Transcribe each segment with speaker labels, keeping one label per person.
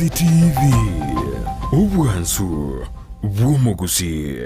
Speaker 1: Easy TV, obwansu bw'omogusii.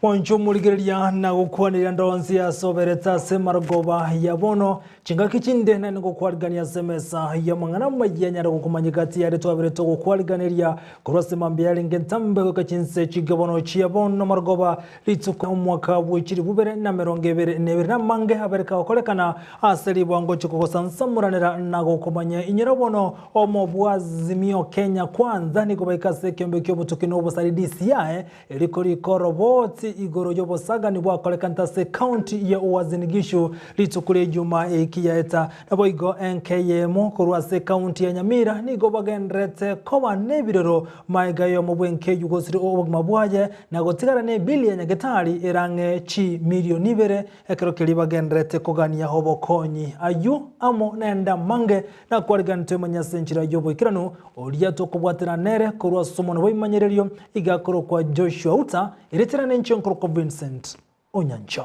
Speaker 2: Mwanche omorigereria na gokwaneria ndonsi asoberete ase marogoba ya bono, chingaki chinde naende ngokwarigania ase emesa y'amang'ana amayia nyare gokomanya gati yaria twabere togokwariganeria korwa ase mambia yarenge ntambe goika chinse chinke bono chia bono marogoba Rituko omwaka bwe chilifu bibere na emerongo ebere na ebere namange abere kagokorekana ase ribango chikogosansamoranera na gokomanya inyora bono omo bw'Azimio Kenya Kwanza nigo baika ase ekeombe ki'obotuki na obosari DCI eriko riko roboti igoro y'obosagani bwakorekanete ase county ya Uasin Gishu rituko ria Ijumaa eki yaeta. Naboigo enka eyemo korwa ase county ya Nyamira nigo bagendererete koba nebirero Maega y'oyomo bw'enkeyu gosira obogima bwaye, na gotigara nebili ya nyagetari erang'e chimilioni ibere, ekero keria bagendererete kogania obokonyi. Ayio amo nende amange nakwariganetwe manya ase enchera y'oboikeranu, oria tokobwatana nere korwa ase omonwa bw'ebimanyererio, iga akorokwa Joshua Uta, erieta riane inche nkorokwa Vincent Onyancha.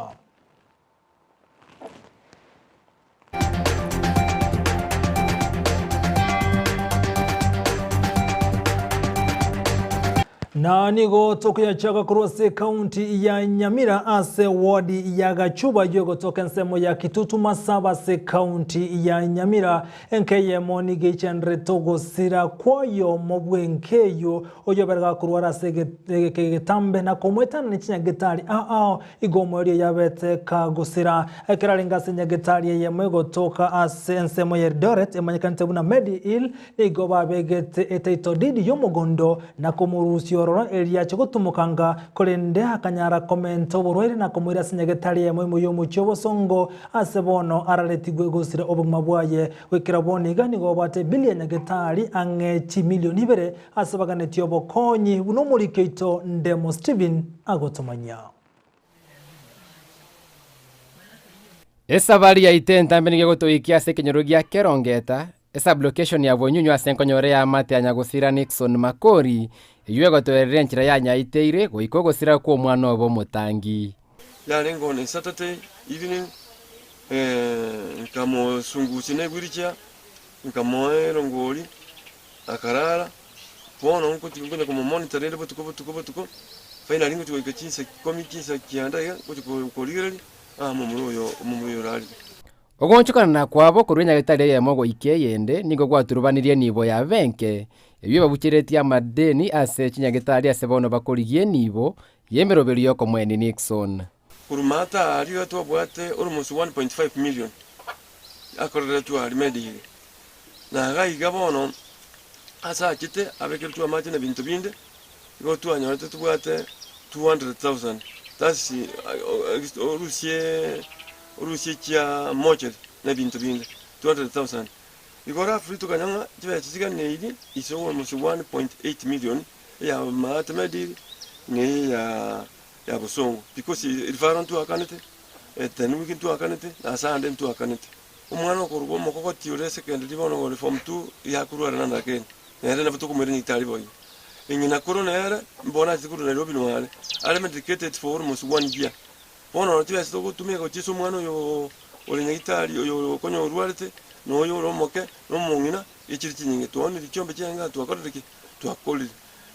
Speaker 2: Na nigo tokoyachaka korwa ase ekaunti ya Nyamira ase ward ya Gachuba yogotoka ensemo ya Kitutu Masaba ase ekaunti ya Nyamira. Enka eyemo nigo eichanderete ogosira kw'oyomo bw'enka eyio oyobere gakorwara ase egeka egetambe na komoetanana chinyagetari ao ao Igo omoerio yabete kagosira. Ekero arenge ase nyagetari eyemo egotoka ase ensemo ya Eldoret emanyekanete buna Medi Hill, nigo babegete etitle deed y'omogondo na komorusia ororo erio ache gotumoka anga, korende akanyara komenta oborwaire na komoira ase nyagetari eyemo ime y'omochie obosongo ase bono araretigwe gosira obogima bwaye. Goikera bono iga nigo babwate ebili ya nyagetari ang'e chimilioni ibere ase baganetie obokonyi buna omoriki oito Ndemo Stephen agotomanyia.
Speaker 3: Esabari yaito entambe nigo egotoikia ase ekenyoro gia Kerongeta, esub-location ya Bonyunyu ase enkonyora y'eamate ya nyagosira Nixon Makori, eyio egotoerera enchera yanyaiteire goika ogosira kw'omwana obo omotangi.
Speaker 4: Yarenge on a Saturday evening, nkamosungusia ne wheelchair, nkamoa erongori, akarara, bono nkotiga nkonya komomonitor rende botuko botuko botuko, finally ngochia goika chinsa ikomi chinsa kianda iga, ngochia ko korigereria, ah omomura oyo omomura oyo orarire.
Speaker 3: Ogoonchokanana kwabo korwa enyagetari eyemo goika eyende nigo gwaturubanirie enibo ya benke, eyio ebabucheretie amadeni ase chinyagetari ase bono bakorigia enibo y'emeroberio y'okomoenia Nixon.
Speaker 4: Korwa maata aria iga twabwate almost 1.5 million akoreretwe aria Mediheal. Na iga iga bono ase achete abekeretwe amache na ebinto binde, igo twanyorete tobwate 200,000 that's orusie orusie chia mortuary na ebinto binde 200,000. Igo roughly tokanya ng'a chibesa chiganeiri is almost 1.8 million eya maate Mediheal na eya ya bosongo because referral ntwakanete, ten week ntwakanete, na Sunday ntwakanete. Omwana okorokwa omokogoti ore secondary bono ore form two yakorwara nande again, nere nabo tokomoira nyagetari boigo. Eng'ina koro nere mbono achete korwa Nairobi noare, are medicated for almost one year. Bono oro chibesa togotumia gochia ase omwana oyo ore nyagetari oyo okonya orwarete, na oyo ore omoke, na omong'ina, echire chinyinge. Twaonire chiombe chiaye ng'a twakorire ki? Twakorire.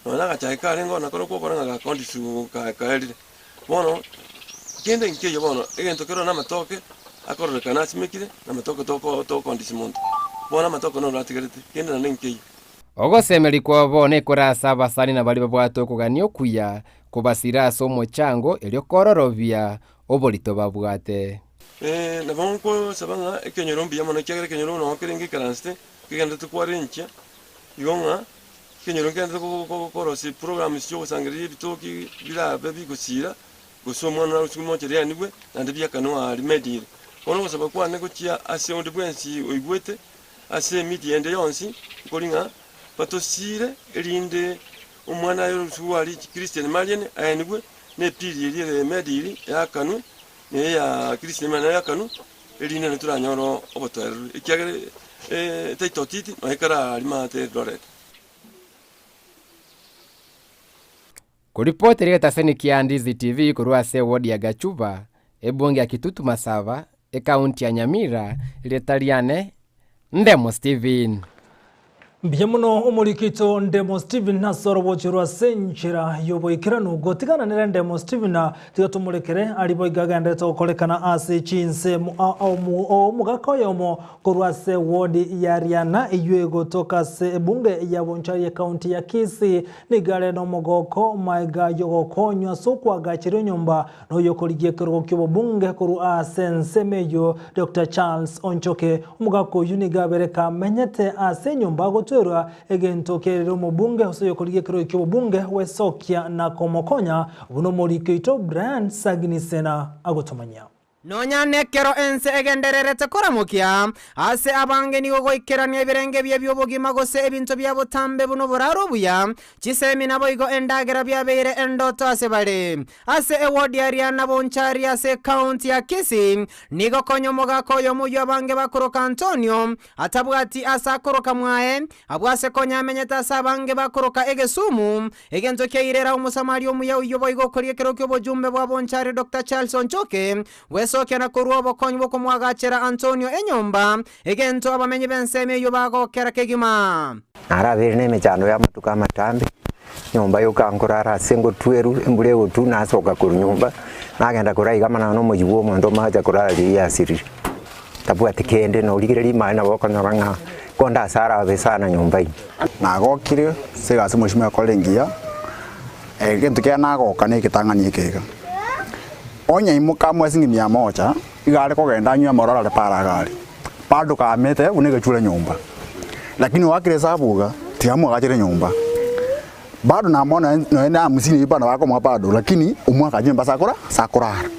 Speaker 4: Nonya agachae karenge oo nakorokwo okora ng'a gakondisiwu kaerire. Bono, kende nkeiyo bono, egento keroo namatoke akororekana asimekire, namatoke toko tokondisia monto. Bono amatoke noro atigarete, kende naende nkeiyo.
Speaker 3: Ogosemeria kwabo nekore ase abasani na baria babwate okogania okuya, kobasira ase omochango, erio kororobia. oborito babwate.
Speaker 4: Nabo nkosaba ng'a ekenyoro mbuya mono, ekiagera ekenyoro noo kere ngeikaransete, kegenderete kwarenchia, igo ng'a ekenyoro nkegenderete korosia programs chiogosangereria ebitoki birabe bigosira, gose omwana narusigwe mocheri anigwe, naende biakanwa aria medire. Bono ogosaba kwane gochia ase onde bwensi oigwete ase emedia ende yonsi, nkori ng'a batosiire erinde omwana aye orusigwe aria Christian Marian aenigwe, na epili eria ere mediri eakanwe, na eya Christian Marian eakanwe, erinde naende toranyore obotoereru, ekiagera etitle deed nonya ekero aria maate Eldoret.
Speaker 3: Koripoti rigetaseni kia Ndizi TV korwa ase ewodi ya Gachuba, ebunge ya Kitutu Masaba, ekaunti ya Nyamira, erieta riane Ndemo Stephen.
Speaker 2: Mbuya mono omoriki oito Ndemo Stephen ase orobochie rwa ase enchera y'oboikeranu. Gotigana nere Ndemo Stephen tiga tomorekere aria boigo agenderete gokorekana ase chinsemo omogaka oyomo Korwa ase ward ya Riana eyio egotoka ase ebunge ya Bonchari ekaunti ya Kisii nigo are nomogoko maega yogokonywa ase okoagacherwa enyomba noyokorigia ekerogo kiobobunge korwa ase ensemo eyio Doctor Charles Onchoke. Omogaka oyio nigo abere kamenyete ase enyomba agotwerwa egento kerire omobunge ase oyokorigia ekerogo kiobobunge gwesokia na komokonya buna omoriki oito Brian Sagini Sena agotomanyia.
Speaker 5: Nonya nekero ense egendererete koramokia, ase abange nigo goikerania ebirenge bie bi'obogima gose ebinto bia botambe buna oboraro obuya, chisemi naboigo endagera biabeire endoto ase bare. Ase ewodi ya Riana Bonchari ase ecounty ya Kisii, nigo konya omogaka oyomo oyio abange bakoroka Antonio, atabwati ase akoroka mwaye, abwo ase konya amenyete ase abange bakoroka egesumu, Egento kiairera Omosamaria omuya oyio boigo okoria ekero ki'obojumbe bwa Bonchari Doctor Charles Onchoke, gwesokia na korua obokonyi bw'okomoagachera Antonio enyomba, egento abamenyi b'ensemo eyio bagokera kegima.
Speaker 6: Narabeire nemechando y'amatuko amatambe, nyomba yoka nkorara ase ngotweru, embura egotwa nasoka korwa nyomba, nagenda koraiga amang'ana na omoyio bwa omonto omache korara riria yasirire. Tabwati kende, norigereria ime nabo okonyora ng'a konde ase arabe sana nyomba ime.
Speaker 7: Nagokire ase egasi omosimo akore engiya, egento kiaye nagoka na egetang'ani eke iga. Onye imoka amo ase ng'ina ya mocha, iga are kogenda anywe amororo are para iga aria, bado kaamete buna egechure nyomba. Lakini oakire esabu iga, tiga mwagachere nyomba. Bado namo nonya nonya na hamsini eywo bano bakomoa bado, lakini omwaka nyomba ase akora ase akorara.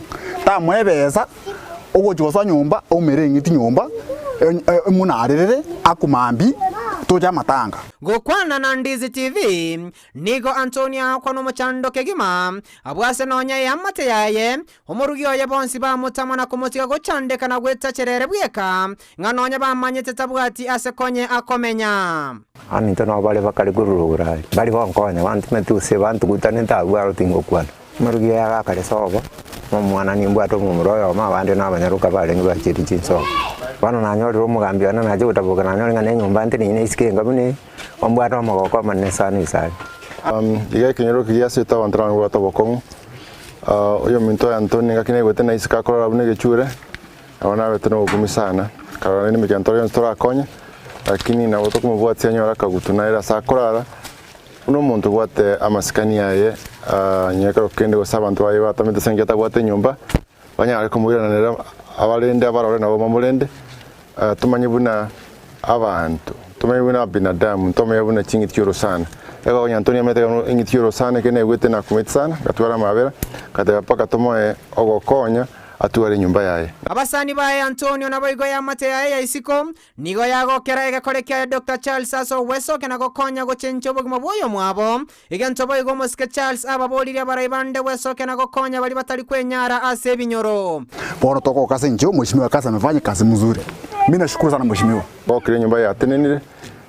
Speaker 7: Tamoa ebesa. Ogochia gosoa nyomba, oumere eng'iti nyomba, emonarerere akomambia, toche amatanga.
Speaker 5: Gokwana na Ndizi TV, nigo Antonio aakwa nomochando kegima, abwo ase nonya eamate yaye, omorugi oye bonsi bamotama na komotiga gochandeka na gwetachera ere bweka, ng'a nonya bamanyete tabwati ase konye akomenya.
Speaker 6: Aminto nabo bare bakare korwa rogoro aria, mbari gonkonya, bantomete gose bantugutanete abwo aro tingokwana. Omorugi oye agakare sobo, na omwana nimbwate omomura oyomo, abande nabanyaroka barenge bachiete chinsobo. Bono nanyorire omogambi one nache gotaboka nanyore ng'a nenyomba nteneine isiko enga buna eye, ombwate omogoko omonene sana isare.
Speaker 8: Iga ekenyoro keria ase abanto nabwate obokong'u, oyominto oye Antoni ngaki naigwete na isiko akorora buna egechure, nabo nabete nobokumia sana, nkarora naende emechando yonsi torakonye, lakini nabo tokomobwatia anyore akagutu naere ase akorara. Buna omonto obwate amasikani aye, onye ekero kende gose abanto baye batamete ase engencho atabwate enyomba, banyare komoirananera abarende abarore nabo bamorende, tomanye buna abanto, tomanye buna binadamu, ntomanye buna ching'iti chi'orosana. Ekero onye Antonio amanyete ng'a eng'iti y'orosana ekero naigwete nakumeti sana, ngatwara amabera, ngateba mpaka tomoe ogokonya atware enyomba yaye.
Speaker 5: Abasani baye Antonio naboigo eamate yaye ya isiko Nigo yagokera egekore kiaye Doctor Charles ase ogwesokia na gokonya gochenchia obogima bw'oyomwabo. Egento boigo omosike Charles ababoririe abarai bande gwesokia na gokonya baria batari kwenyara ase ebinyoro.
Speaker 7: Bono togoka ase inche omweshimiwa kazi amefanya kazi mzuri. Mi nashukuru sana mheshimiwa.
Speaker 8: Gokire enyomba yatenenire,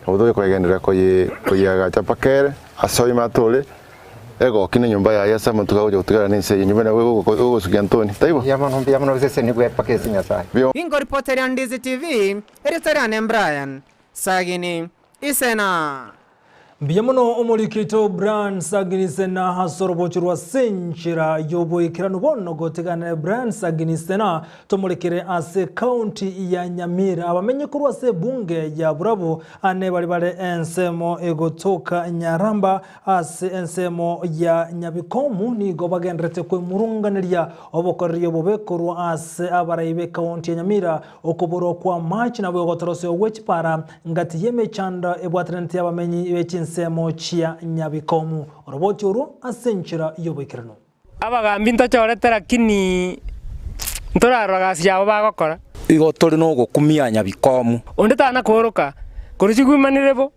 Speaker 8: nabo togochia koyegenderera koyeagacha mpaka ere ase oime atore Egoki nenyomba yaye ase amatuko agocha gotigara nense eye, enyomba nabo egosukia Antoni, taibo?
Speaker 6: Mbuya mono, mbuya mono osesenigwe mpaka ase Nyasae.
Speaker 5: Ingoripoteria Ndizi TV, erieta riane Brian Sagini Isena.
Speaker 2: Mbuya mono omoriki oito Brian Saginisena ase orobocho rwa senchera y'oboikeranu bono gotigana Brian Saginisena tomorekere ase ekaunti ya Nyamira abamenyi korwa ase ebunge ya Burabwo ane bari bare ensemo egotoka Nyaramba ase ensemo ya Nyabikomu nigo bagenderete kwemurunganeria obokoreri obobe korwa ase abarai b'ekaunti ya Nyamira Okoborwa kw'amache nabo egotorosia ogwe chipara ngati y'emechando ebwatanete y'abamenyi be chinsemo chia Nyabikomu. Oroboti orwo ase enchera y'oboikeranu.
Speaker 9: Abagambi ntochorete lakini ntorarora gasi yabo bagokora.
Speaker 10: Igo tore nogokumia Nyabikomu.
Speaker 9: Onde tana kooroka korwa chigwimanire bo.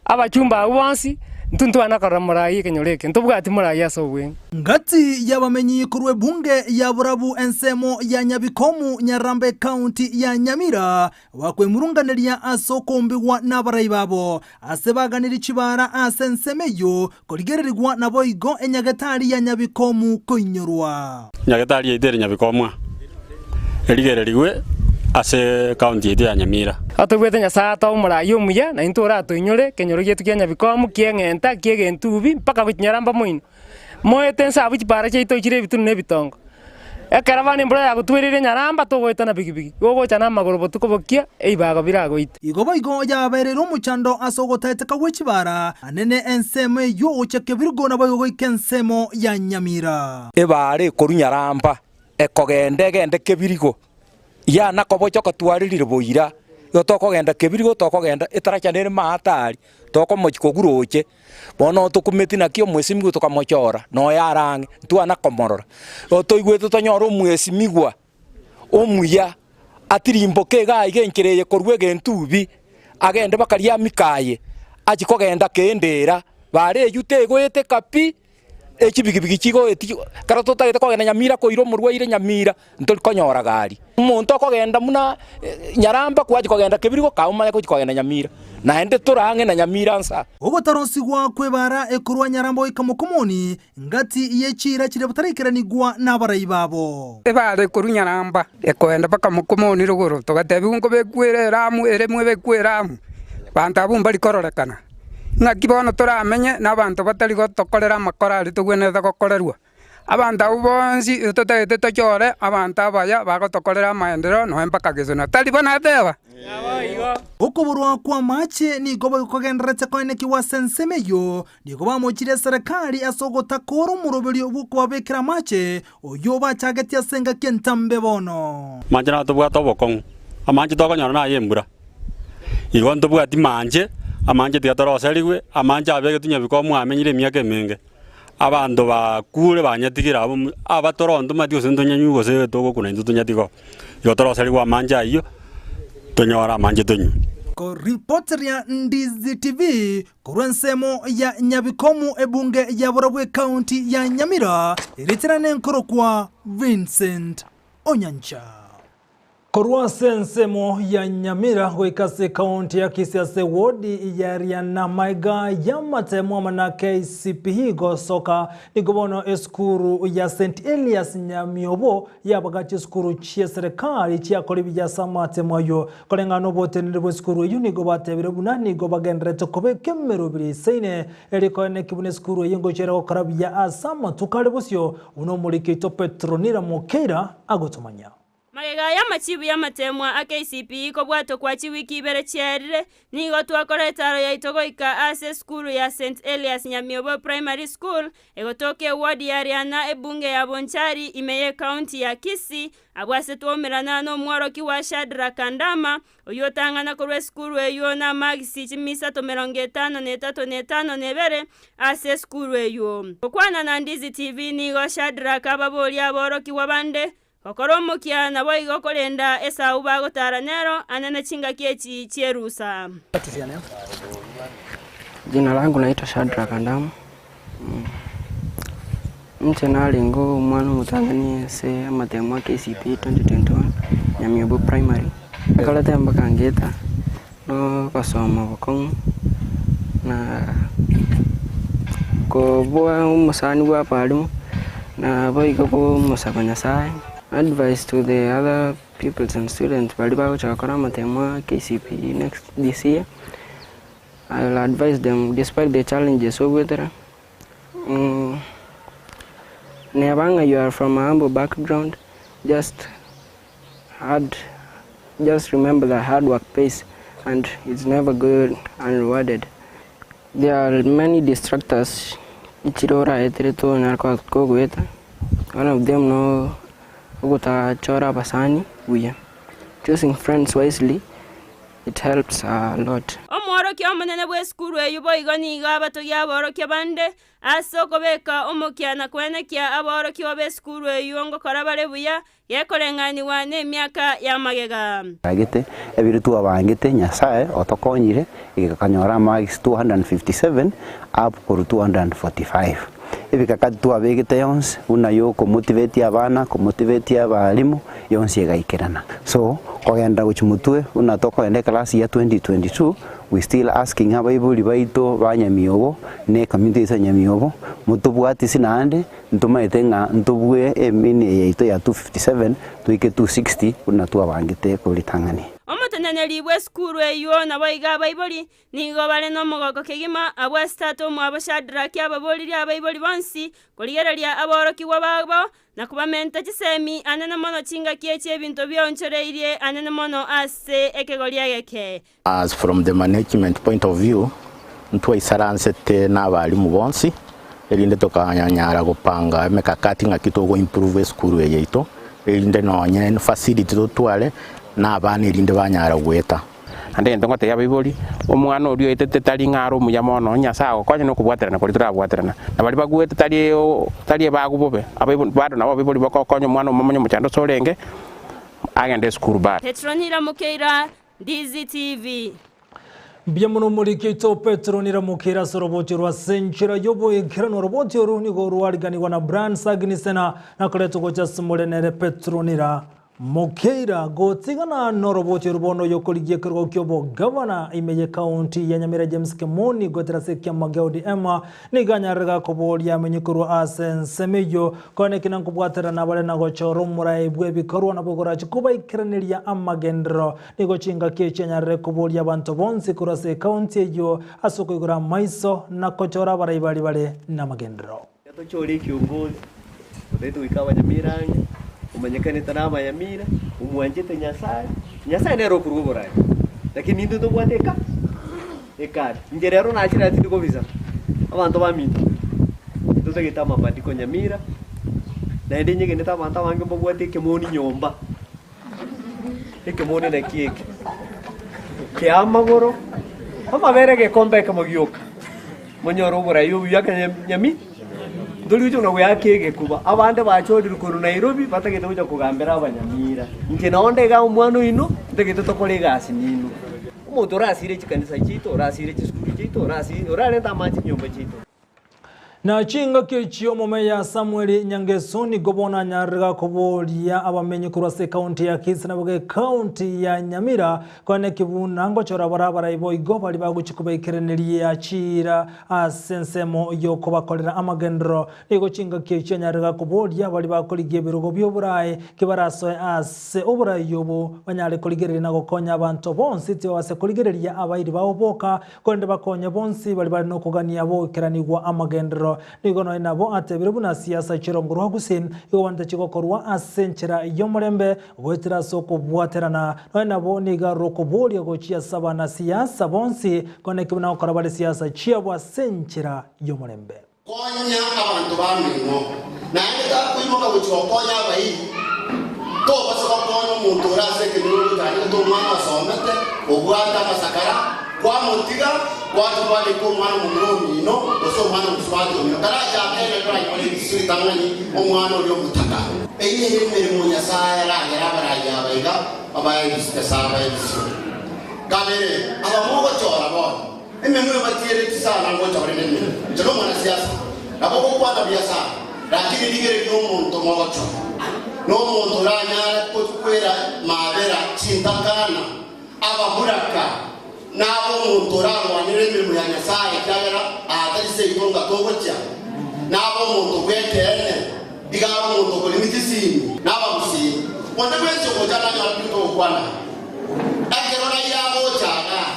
Speaker 9: Abachumba abwo bonsi, intwe ntwana korora morai ekenyoro eke, ntobwati morai ase obweng'e.
Speaker 2: Ngati y'abamenyi korwa ebunge ya Borabu ensemo ya Nyabikomu Nyaramba ekaunti ya Nyamira bakwemurunganeria ase okombigwa nabarai babo ase baganirie chibara ase ensemo eyio korigererigwa naboigo enyagetari ya Nyabikomu koinyorwa.
Speaker 11: Nyagetari yaito ere Nyabikomu aa erigererigwe ase ekaunti yaito ya Nyamira.
Speaker 9: Atobuete Nyasae atoe omoraai omuya, na intwe oratoinyore ekenyoro giaito kia Nyabikomu, ki'eng'enta, ki'egentubi, mpaka gochia Nyaramba moino. Moete inse abwo chipara chiaito chire ebitunu na ebitongo. Ekero bono embura yagotwereire Nyaramba, togoeta na bigibigi, igo ogocha namagoro botuko bokia, ebibago biragoite.
Speaker 2: Igo boigo yabereire omochando ase ogotaeteka gwe chibara anene ensemo eyio gochia Kebirigo naboigo goika ensemo ya Nyamira.
Speaker 10: Ebaara ekorwa Nyaramba ekogenda egende Kebirigo, yana kobocha okotwarerire boira, igo tokogenda Kebirigo tokogenda etaracha nere maate aria, tokomochia kogura oche. Bono tokumeti naki omwesimigwa tokamochora, noyo are ang'e, ntwana komorora. Igo toigwete tonyore omwesimigwa omuya, atirimboke iga iga enchera eye korwa egentubi, agende mpaka riamika aye, achie kogenda kende era, bare eywo tegoeteka pi. Echibigibigi chigoetia, ekero totagete kogenda Nyamira koira omorwaire Nyamira, ntori konyora gari. Omonto okogenda buna Nyaramba kwachia kogenda Kebirigo kae omanye gochia kogenda Nyamira, naende tore ang'e na Nyamira nsa.
Speaker 2: Ogotarosigwa kw'ebaara ekorwa Nyaramba goika Mokomoni, ngati ye chiira chiria bataraikeranigwa nabarai babo.
Speaker 12: Ebaara ekorwa Nyaramba ekoenda mpaka Mokomoni rogoro, togatebigwa nkobekwa ere eramu, eremwa ebekwe eramu, abanto abwo mbari kororekana. Ng'aki bono toramenye nabanto batari gotokorera amakora aria togwenerete gokorerwa? Abanto abwo bonsi totagete tochore abanto abaya bagotokorera amaendereo nonya mpaka gesona. Tari bo nateba?
Speaker 2: Okoborwa kw'amache nigo bokogendererete koenekigwa ase ensemo eyio, nigo bamochirie eserekari ase ogotakoora omoroberio bw'okobabekera amache, oyio bachagetie ase engaki entambe bono.
Speaker 11: Amanche naro tobwate obokong'u, amanche tokonyora naye embura. Igo ntobwati manche, amanche tiga toroserigwe, amanche abegetwe nyabiko mwamenyire emiaka emenge. Abanto bakure banyatigire abwo mu aba torontomati gose ntonyanywe gose togokuna intwe tonyatiga oo. Igo toroserigwe amanche ayio, tonyore amanche tonywe.
Speaker 2: Koripoteria Ndizi TV korwa ensemo ya Nyabikomu ebunge ya Borobwo ekaunti ya Nyamira, erietera nenkorokwa Vincent Onyancha. Korwa ase ensemo ya Nyamira goika ase ekaunti ya Kisii ase ewodi ya Rianamaiga y'amatemo amo na KCPE gosoka nigo bono esukuru ya St Elias Nyamiobo yabagache esukuru chi'eserekari chiakora ebiya ase amatemo ayio. Koreng'ana noboteneneri bw'esukuru eyio nigo batebire buna nigo bagendererete kobeka emerobiri eisaine erio koeneki buna esukuru eyio ngochia ere gokora buya ase amatuko are bosio buna omoriki oito Petronila Mokeira agotomanya.
Speaker 13: Magega y'amachibu y'amateemwa a KCPE kobwatwa kwa chiwiki ibere chiaerire, nigo twakora etaaro yaito goika ase esukuru ya St Elias Nyamiobo Primary School egotoka eward ya Riana ebunge ya Bonchari ime y'ecounty ya Kisii abwo ase twaumerana nomworokigwa Shadrack Andama oyio otang'ana korwa esukuru eyio namagisi chimisato merongo etano na etato na etano na ebere ase esukuru eyio. Gokwana na Ndizi TV nigo Shadrack ababoria aborokigwa bande Gokora omokia naboigo korenda Esau bagotara nero anene chingaki echi chi'erusa.
Speaker 14: Jina langu naitwa Shadrack Andamu. Inche narenge omwana omotang'ani ase amatemo a KCPE 2021 Nyamiobo Primary. Nakorete mpaka ngeta na ogosoma bokong'u na kobua omosani bwa abalimu naboigo komosaba Nyasaye. Advice to the other pupils and students baria bagocha gokora amatemo a KCPE next this year. I will advise them despite the challenges ogwetera, neba ng'a you are from a humble background, just hard just remember that hard work pays and it's never go unrewarded. There are many distractors chire oraetere tonyare koba kogoeta, one of them no ogotachora abasani buya, choosing friends wisely it helps a lot.
Speaker 13: Omworokia omonene bw'esukuru eyio boigo nigo abatogia aborokia bande ase okobeka omokia na koenekia aborokigwa b'esukuru eyio ngokora bare buya gekoreng'anigwa nemiaka ya magega.
Speaker 15: Agete ebiro twabangete Nyasae otokonyire egekanyora amarks 257 up korwa 245. Ebikakati twabegete yonsi buna yokomotivate abana, komotivate abalimu, yonsi egaikerana. So, kogenda gochia motwe buna tokogenda eclass ya 2022, we still asking abaibori baito ba Nyamiobo na ecommunity yaito ya Nyamiobo, motobwatisi naende Ntomaete ng'a ntobue emini eye yaito ya 257 toike 260 buna twabangete korwa ritang'ani.
Speaker 13: Omoteneneri bw'esukuru eyio naboigo abaibori nigo bare nomogoko kegima, abwo ase tata omwabo Shadraki ababoririe abaibori bonsi korigereria aborokigwa babo na kobamenta chisemi anene mono chingaki echi ebinto bionchoreirie anene mono ase ekegori egeke.
Speaker 16: As from the management point of view, ntwaisaransete na abalimu bonsi, erinde tokanyara gopanga emekakati ng'aki togo improve esukuru eye yaito, erinde nonye facility totware, na abana erinde banyara goeta.
Speaker 17: Naende egento ngotebia abaibori, omwana oria oetete tari ng'a are omuya mono, Nyasae agokonye na okobwaterana koria torabwaterana. Na baria bagwete tari tari ebagu bobe, abaibori bado nabo abaibori bagokonya omwana omomanye omochando ase orenge, agende esukuru bado.
Speaker 13: Petronila Mukeira, DZTV.
Speaker 2: Mbuya mono omoriki oito Petero niramokere ase oroboti rwa ase enchera y'oboikeranu. Oroboti oru nigo rwariganigwa na Brian Sagnisena na koretwa gocha ase more nere Petero Niramokeira. Gotigana noroboti oru bono oyokorigia ekerogo ki'obogavana ime y'ekaunti ya Nyamira James Kemoni goetera ase ekiama gia ODM Nigo anyarire gakoboria amenye korwa ase ensemo eyio, korende ekina nkobwaterana bare na gochora omorai bw'ebikorwa nabo gorache kobaikeraneria amagenderero. Nigo chingaki echi anyarire koboria abanto bonsi korwa ase ekaunti eyio ase okoigora amaiso na kochora abarai baria bare namagenderero.
Speaker 18: Tochore ekiongozi otaete goika abanyamira ang'e, omanyekanete na abayamira, omwanchete Nyasaye, Nyasaye nere okorua oboraai, lakini intwe ntobwate eka ekari. Inche rero nachire aa tindi kobisa, abanto baminto, ntotagete amabadiliko nyamira, naende nyegenete abanto abange mbabwate ekemoni nyomba, ekemoni naki eke, kia amagoro, amabere egekombe ekemo gioka, monyore oborai obuya ekero nyami, ntori gocha buna goeaka egekuba, abande bachorirwe korwa Nairobi batagete gocha kogambera abanyamira. Inche nao nde igaa omwana oino, ntagete tokore egasi ninwe. Omonto orasire chikanisa chiaito, orasire chisukuru chiaito, orasire orarente amache chinyomba chiaito.
Speaker 2: Na chingaki echio omomeya Samuel Nyangeso nigo bono anyarire gakoboria abamenyi korwa ase ekaunti ya Kisii naboigo ekaunti ya Nyamira korende kibuna ngochora bare abarai boigo baria bagochia kobaikereneria chiira ase ensemo yokobakorera amagenderero. Nigo chingaki echio anyarire gakoboria baria bakorigia ebirogo bioboraai kibarasoe ase Ase oborai obo banyare korigereria na gokonya abanto bonsi, tibabase korigereria abairi bao boka, korende bakonye bonsi baria bare nokogania goikeranigwa amagenderero. Nigo nonya nabo atebire buna siasa chirongorwa gose igo bante chigokorwa ase enchera y'omorembe goetera ase okobwaterana. Nonya nabo nigo arure okoboria gochia ase abanasiasa bonsi, korende ki buna gokora bare siasa chiabo ase enchera y'omorembe.
Speaker 19: Konya abanto bamino, naende takoimoka gochia gokonya abairi. Tobasa gokonya omonto ore ase ekenyoro ogotanigete omwana osomete, obwate amasakara, kwamotiga, gwacha kwarika omwana omomura omino, gose omwana omosubati omino. Karachake ere toranyore ebisusu ritang'ani omwana oria omotaka. Eyio nere emeremo Nyasae aragere abarai aba iga babae ebisusu, Nyasae abae ebisusu. Kabere, aba mogochora bono. Emenwa ebatiereti sana ngocha bare nemenwa. Inche nomwanasiasa, nabo gokwana buya sana, lakini rigereria omonto mogochora, nomonto oranyare gokwera mabera chintakana, ababuraka, nabe omonto orarwanere emeremo ya Nyasae, ekiagera aatari seito nga togochia, nabe omonto bw'ekeene, iga abe omonto okoremia chisimi, nabagusii. Onde bwensi ogocha nanyore Kristo ogokwana, ekero raira agocha igaa.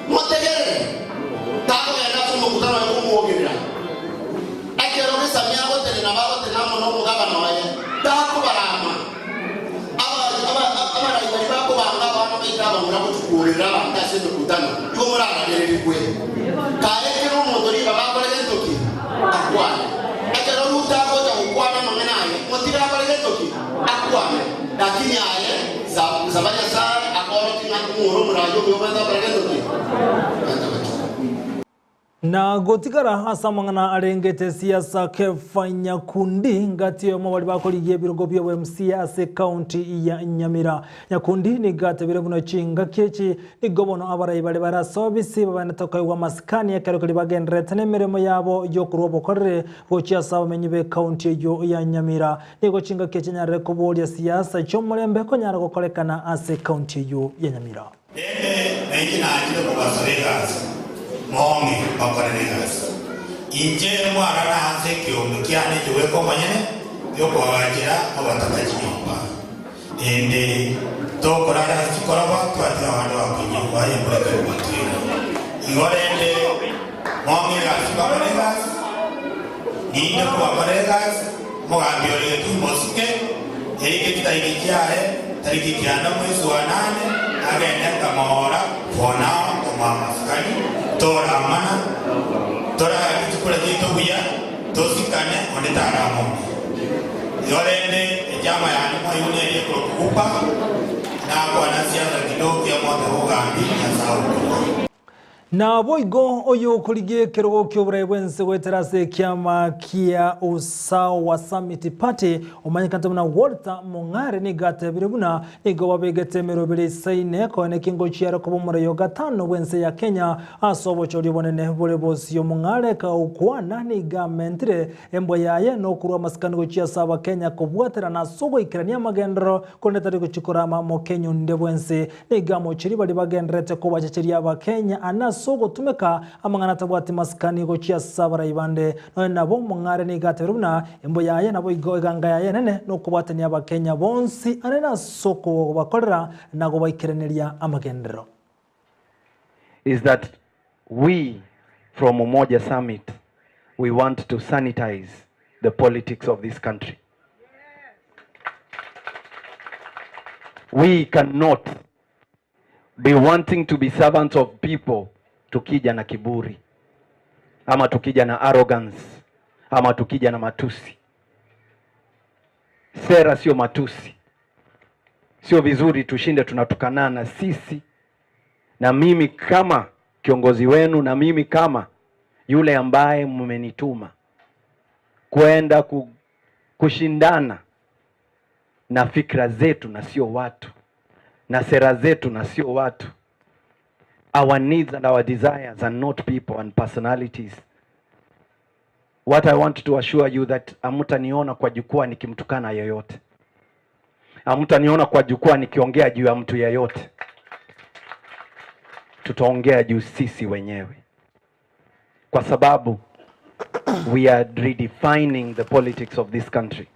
Speaker 19: Motegerere! omogabana oye, takobarama. Abarai baria bakobanga abana baito abamura gochia kuorera abanto ase emekutano, igo moraragererigwe. Kae kera omonto ribaga akore gento ki? Akwane. Ekero Ruto agocha gokwana amang'ana aye, motige akore gento ki? Akwane. Lakini aye, saba Nyasae akoorokie ng'a ng'ore omorai omuya obwenerete gokora gento ki? Obwenerete gochora.
Speaker 2: Na gotigara ase amang'ana arengete siasa Kefa Nyakundi ngati oyomo baria bakorigia ebirogo bia obo-MCA ase ekaunti ya Nyamira. Nyakundi nigo atebire buna chingaki echi nigo bono abarai baria bare ase obisi babaenete koegwa amasikani ekero keria bagendererete nemeremo yabo yokorwa obokoreri gochia ase abamenyi b'ekaunti eyio ya Nyamira. Nigo chingaki echi anyarire koboria siasa chi'omorembe konyara gokorekana ase ekaunti eyio ya Nyamira.
Speaker 20: Rende nainche nachire kobasaba egasi, mong'e mbakorere egasi. Inche mwarara ase ekeombe kiane inche bweka omonyene gi'okoagachera abataka chinyomba. Ende tokorara ase chikoroba, twatiga abande bakoinyigwa embura ekero gotwera. Igo rende mong'e egasi mbakore egasi, ninde kobakorera egasi, omogambi ore geturi mosike, Eike chitariki chiaye, tariki kianda mwezi wa nane, agende nkamoora for now komoa amasikani, toramana, toraake chikura chiaito buya, tosikane, onde taramomie. Igo rende echama yane mwaigwa neria ekorokwa Upa, nakwana siasa kidogo kiamote bogambi Nyasae okorwa.
Speaker 2: Naboigo oyokorigia ekerogo ki'oborai bw'ense goetera ase ekiama kia Usawa Summit Party omanyekanete buna Walter Mong'are nigo atebire buna nigo babegete emeroberi eisaine koenekia ngochia ere koba omorai o gatano bw'ense ya Kenya ase obochori obonene bore bosio. Mong'are kagokwana nigo amentire embwa yaye nokorwa amasikani gochia ase abakenya kobwaterana ase ogoikerania amagenderero korende tari gochia korama Mokenya onde bwensi. Nigo amochirie baria bagendererete kobachecheria Abakenya ane ase ogotumeka amang'ana atabwati masikani gochia ase abarai bande. Nonya nabo, Mong'are nigo atebirie buna embo yaye naboigo eganga yaye enene nokobwatania Abakenya bonsi ane nase okobakorera na gobaikeraneria amagenderero.
Speaker 21: Is that we from Umoja Summit we want to sanitize the politics of this country. We cannot be wanting to be servants of people tukija na kiburi ama tukija na arrogance ama tukija na matusi. Sera sio matusi. Sio vizuri tushinde tunatukanana sisi, na mimi kama kiongozi wenu, na mimi kama yule ambaye mmenituma kwenda kushindana na fikra zetu na sio watu, na sera zetu na sio watu. Our needs and our desires are not people and personalities. What I want to assure you that hamtaniona kwa jukwaa nikimtukana yeyote. Hamtaniona kwa jukwaa nikiongea juu ya mtu yeyote. Tutaongea juu sisi wenyewe, kwa sababu we are redefining the politics of this country.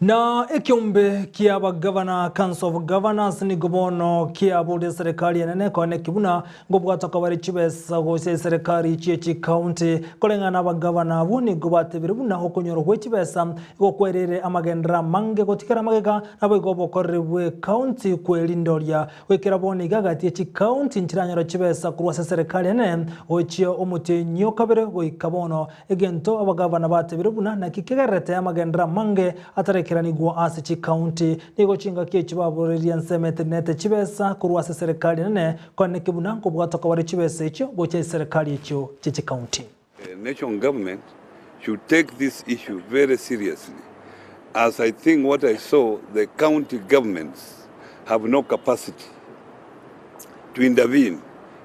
Speaker 2: Na ekeombe kia abagavana Council of Governors nigo bono kiaboria eserekari enene koeneki buna ngobwata kobare chibesa gose eserekari chie chikaunti koreng'ana abagavana abwo nigo batebire buna okonyora gwe chibesa igo kwerire amagenderero amange gotigera magega naboigo obokoreri bwe county kwerindoria goikera bono iga gati ye chikaunti nchiranyora chibesa korwa ase eserekari enene gochia omotienyi o kabere goika bono Egento abagavana batebire buna naki kegererete amagenderero amange atarekeranigwa ase chikaunti. Nigo chingaki echi baboreria ensemo etenenete chibesa korwa ase eserekari enene koaneke buna nkobwatwa kobare chibesa echio gocha eserekari echio chie chikaunti.
Speaker 22: The national government should take this issue very seriously as I think what I saw the county governments have no capacity to intervene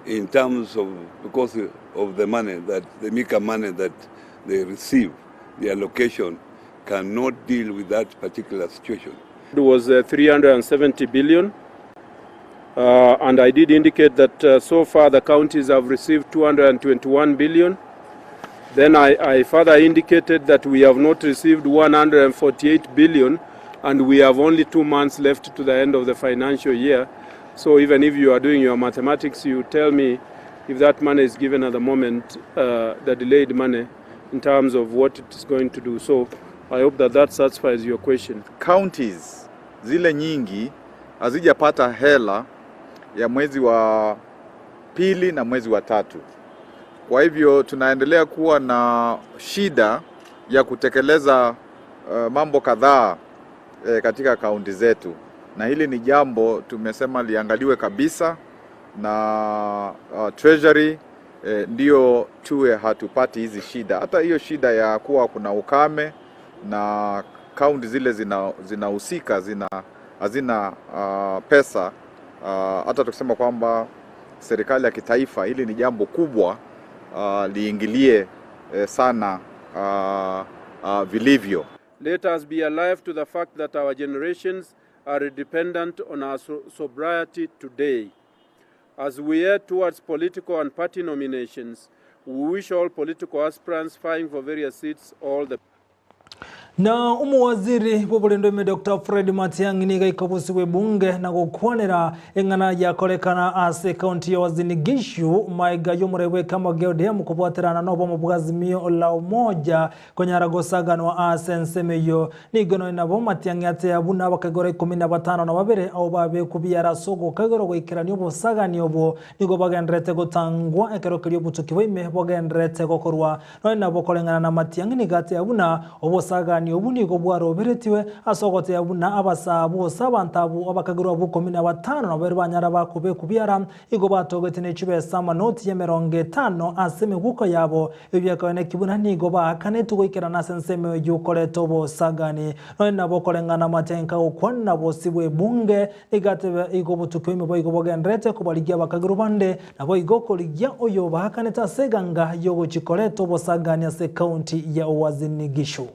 Speaker 22: in terms of because of the money that the Mika money that they receive, the allocation cannot deal with that particular situation.
Speaker 23: It was 370 billion. And I did indicate that so far the counties have received 221 billion. Then I further indicated that we have not received 148 billion and we have only 2 months left to the end of the financial year. So even if you are doing your mathematics, you tell me if that money is given at the moment, the delayed money, in terms of what it is going to do. So I hope that that satisfies your question.
Speaker 1: Counties zile nyingi hazijapata hela ya mwezi wa pili na mwezi wa tatu. Kwa hivyo tunaendelea kuwa na shida ya kutekeleza mambo kadhaa katika kaunti zetu, na hili ni jambo tumesema liangaliwe kabisa na Treasury ndio tuwe hatupati hizi shida. Hata hiyo shida ya kuwa kuna ukame na kaunti zile zinahusika zina hazina pesa hata tukisema kwamba serikali ya kitaifa, hili ni jambo kubwa liingilie sana vilivyo.
Speaker 23: Let us be alive to the fact that our generations are dependent on our sobriety today. As we head towards political and party nominations, we wish all political aspirants vying for various seats all the
Speaker 2: Na omuwaziri bw'oborendo ime Dr. Fred Matiang'i niga aikabusiwe ebunge na gokwanera eng'ana yakorekana ase ekaunti ya Uasin Gishu maiga y'omorei bw'ekama gia ODM kobwaterana na obomo bwa Azimio la Umoja konyara gosaganwa ase ensemo eyio. Nigo nonya nabo Matiang'i ateya buna abakaigora ikomi na batano na babere abo babekwa biara ase ogokaigora goikerania obosagani obwo nigo bagendererete gotangwa ekero keria obotuki bwaime bogendererete gokorwa. Nonya nabo koreng'ana na Matiang'i nigo ateya buna obosagani obu nigo bwaroberetigwe ase ogoteba buna abasaa bose abanto abwo abakagerwa abwo ikomi na batano na babere banyara bakobekwa biara, igo batogetie ne chibesa amanoti y'emerongo etano ase emeguko yabo. Ebio biakoeneki buna nigo baakanetwe goikerana ase ensemo eyio koreta obosagani. Nonya nabo koreng'ana Matiang'i kagokwana bosio bw'ebunge, nigo atebe igo obotuki bwaime boigo bogendererete kobarigia abakagerwa bande, Naboigo korigia oyobaakanete ase eganga y'ogochia koreta obosangani ase ekaunti ya Uasin Gishu.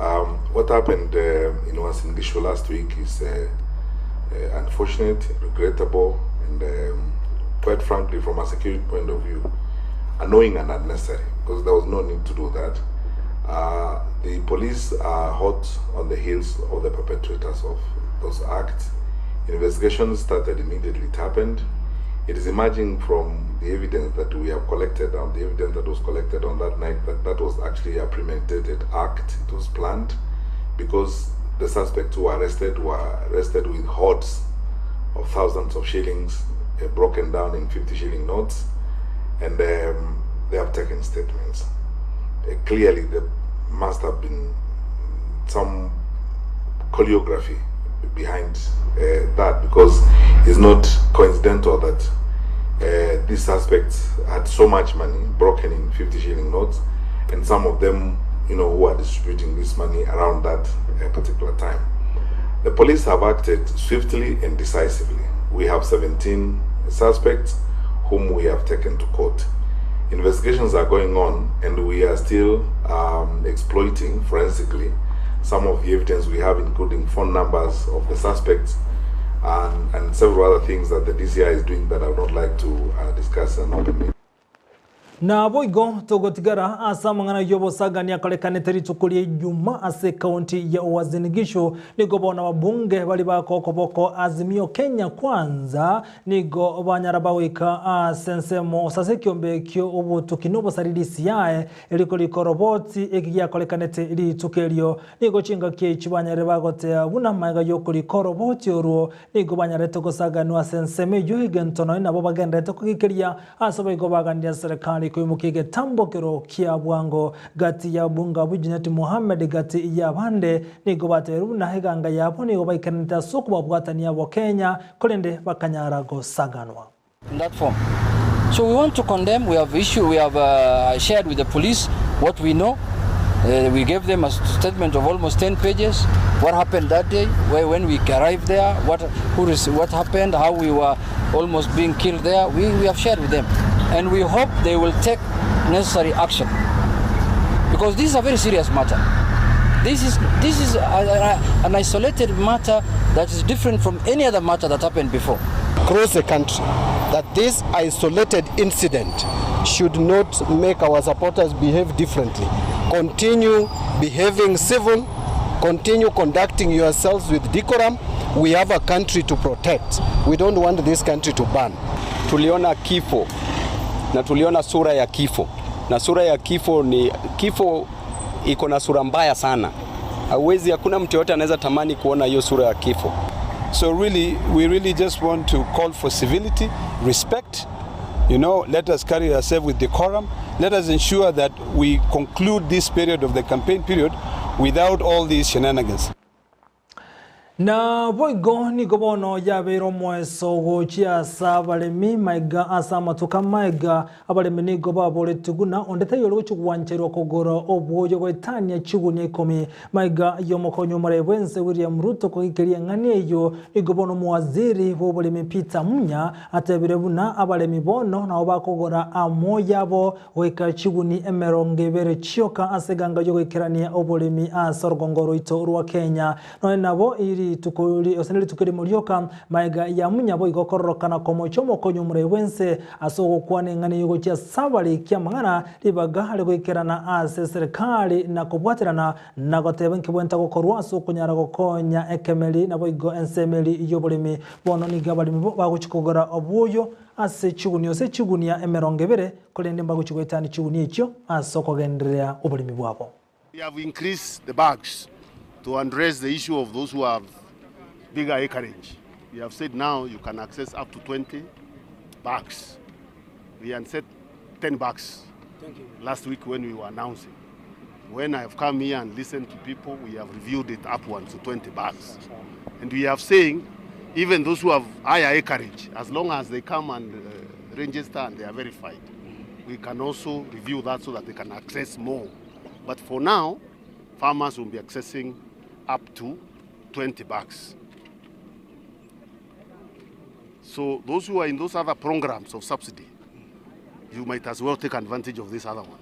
Speaker 3: Um, what happened in Uasin Gishu last week is unfortunate, regrettable, and quite frankly, from a security point of view, annoying and unnecessary because there was no need to do that. The police are hot on the heels of the perpetrators of those acts. Investigations started immediately it happened. It is emerging from the evidence that we have collected and the evidence that was collected on that night that that was actually a premeditated act. It was planned because the suspects who were arrested were arrested with hordes of thousands of shillings broken down in 50 shilling notes, and they have taken statements. Clearly, there must have been some choreography behind that, because it's not coincidental that these suspects had so much money broken in 50 shilling notes, and some of them, who are distributing this money around that particular time. The police have acted swiftly and decisively. We have 17 suspects whom we have taken to court. Investigations are going on, and we are still exploiting forensically some of the evidence we have, including phone numbers of the suspects and several other things that the DCI is doing that I would not like to discuss in open meeting.
Speaker 2: Naboigo togotigara ase amang'ana y'obosagani akorekanete rituko ria Ijumaa ase ekaunti ya Uasin Gishu nigo bono ababunge bari bakokoboko Azimio Kenya Kwanza nigo banyara bagoika ase ensemo ase ase ekiombe ekio obotuki na obosari DCI eriko rikoroboti eki giakorekanete rituko erio nigo chingaki echi banyarire bagotea buna magega y'okorika oroboti orwo nigo banyarete gosaganwa ase ensemo eyio egento nonya nabo bagendererete kogikeria ase boigo baganire serikali koimokia egetambokero kia bwango gati ya bunge abwo Junet Mohamed gati y'abande nigo bateberwe buna eganga yabo nigo baikeranete ase okobabwatania abo Kenya korende bakanyara gosaganwa.
Speaker 4: In that form. So we want to condemn, we have issue, we have shared with the police what we know. We gave them a statement of almost 10 pages. What happened that day, where, when we arrived there, what, who, what happened, how we were almost being killed there. We have shared with them. And we hope they will take necessary action. Because this is a very serious matter. This is an isolated matter that is different from any other matter that happened before.
Speaker 24: Across the country, that this isolated incident should not make our supporters behave differently. Continue behaving civil, continue conducting yourselves with decorum. We have a country to protect. We don't want this country to burn.
Speaker 25: Tuliona kifo na tuliona sura ya kifo, na sura ya kifo ni kifo. iko na sura mbaya sana. Hauwezi, hakuna mtu yoyote anaweza tamani kuona hiyo sura ya kifo.
Speaker 5: So really, we really just want to call for civility, respect. Let us carry ourselves with decorum. Let us ensure that we conclude this period of the campaign period without all these shenanigans.
Speaker 2: Na boigo nigo bono yabeire omoeso gochia ase abaremi maiga ase amatuko amaiga abaremi nigo baboretie buna onde taiyo ore gochia gwancherwa kogora obwoyo goetania chigunia ikomi maiga y'omokonyi omorebe bwense William Ruto kogikeria eng'ani eyio nigo bono omowaziri bw'oboremi Peter Munya atebire buna abaremi bono nabo bakogora amo yabo goika chiguni emerongo ebere chioka ase eganga y'ogoikerania oboremi ase orogongo rwaito rwa Kenya. Nonya nabo rituko gose nerituko erimo rioka, magega ya munya boigo kororokana komochia omokonyi omorai bw'ense ase ogokwana eng'ana eyio gochia ase abariki amang'ana, ribaga rigoikerana ase eserekari na kobwaterana na goteba nkebwenta gokorwa ase okonyara gokonya ekemeri naboigo ensemeri y'oboremi. Bono nigo abaremi bagochia kogora obwoyo ase chigunia gose chigunia emerongo ebere, korende mbagochia goetania chigunia echio ase okogendereria oboremi bwabo.
Speaker 6: We have increased the bags to address the issue of those who have bigger acreage. We have said now you can access up to 20 bags. We had said 10 bags last week when we were announcing. When I have come here and listened to people, we have reviewed it upwards to 20 bags. And we have saying even those who have higher acreage, as long as they come and register and they are verified, we can also review that so that they can access more. But for now, farmers will be accessing up to 20 bags. So those who are in those other programs of subsidy, you might as well take advantage of this other one.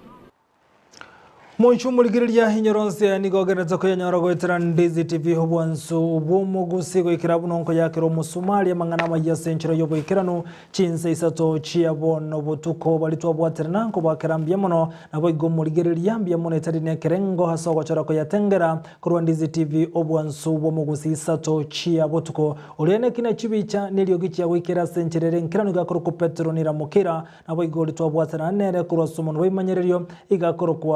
Speaker 2: Moicho omorigereria inyoro nse nigo ogenderete koyenyora goetera Ndizi TV obwansu bw'omogusi goikera buna onkoyakera omosumari amang'ana amaya ase enchera y'oboikeranu chinsa isato chia bono botuko bari twabwaterana nkobakera mbuya mono naboigo omorigereria mbuya mono etari na ekerengo ase ogochora koyatengera korwa Ndizi TV obwansu bw'omogusi isato chia botuko oria nekina chibicha neriogi chia goikera ase enchera ere enkeranu igakorokwa Petero Niramukira naboigo ori twabwaterana nere korwa ase omonwa bw'ebimanyererio igakorokwa.